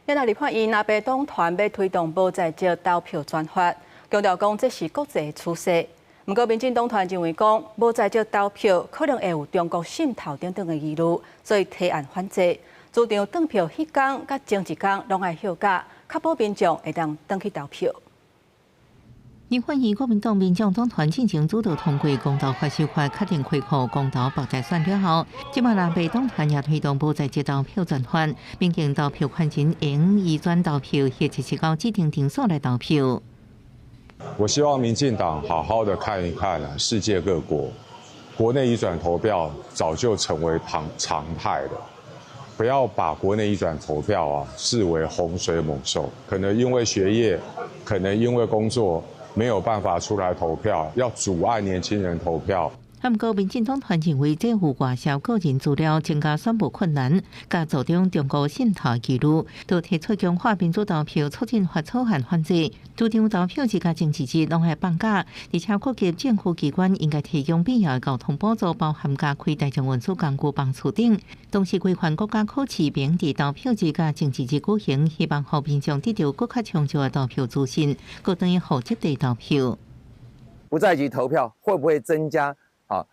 另立法院藍白黨團欲推動無在籍投票轉法，強調講這是國際趨勢。毋過民進黨團認為講無在籍投票可能會有中國滲透等等的疑慮，所以提案反制，主張轉票彼工佮前一工攏愛休假，確保民眾會當轉去投票。立法院國民黨、民眾黨團進前主導通過公投法修法，確定開放公投縛代選了後，這擺藍白黨團也推動無在籍投票轉法，明定投票權人應移轉投票，或者是到指定場所來投票。我希望民進黨好好的看一看啊，世界各國國內移轉投票早就成為常態了，不要把國內移轉投票啊視為洪水猛獸，可能因為學業，可能因為工作，沒有辦法出來投票，要阻礙年輕人投票。毋過民進黨團認為這有外泄個人資料，增加選務困難，佮助長中國滲透疑慮，就提出強化民主投票促進法草案反制，主張投票日佮前一日攏愛放假，而且各級政府機關應該提供必要的交通補助，包含加開大眾運輸工具班次等，同時規範國家考試免佇投票日佮前一日舉行，希望予民眾得著閣較充足的投票資訊，閣轉去戶籍地投票。不在籍投票會不會增加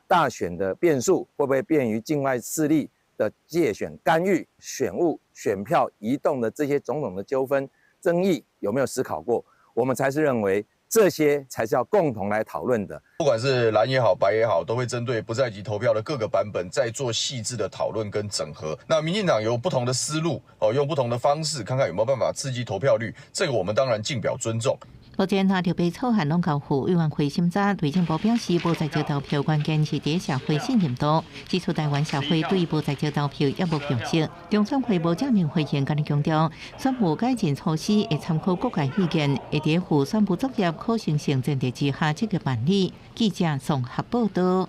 大選的變數，會不會便於境外勢力的介選干預、選務、選票移動的這些種種的糾紛爭議，有沒有思考過？我們才是認為這些才是要共同來討論的。不管是藍也好，白也好，都會針對不在籍投票的各個版本，再做細緻的討論跟整合。那民進黨有不同的思路，哦，用不同的方式，看看有沒有辦法刺激投票率。這個我們當然盡表尊重。目前藍白草案攏交付委員會審查，內政部表示，無在籍投票關鍵是佇社會信任度，指出台灣社會對無在籍投票猶無共識。中選會無正面回應，干焦強調，選務改進措施會參考各界意見，會佇負選務作業可行性前提之下積極辦理。記者綜合報道。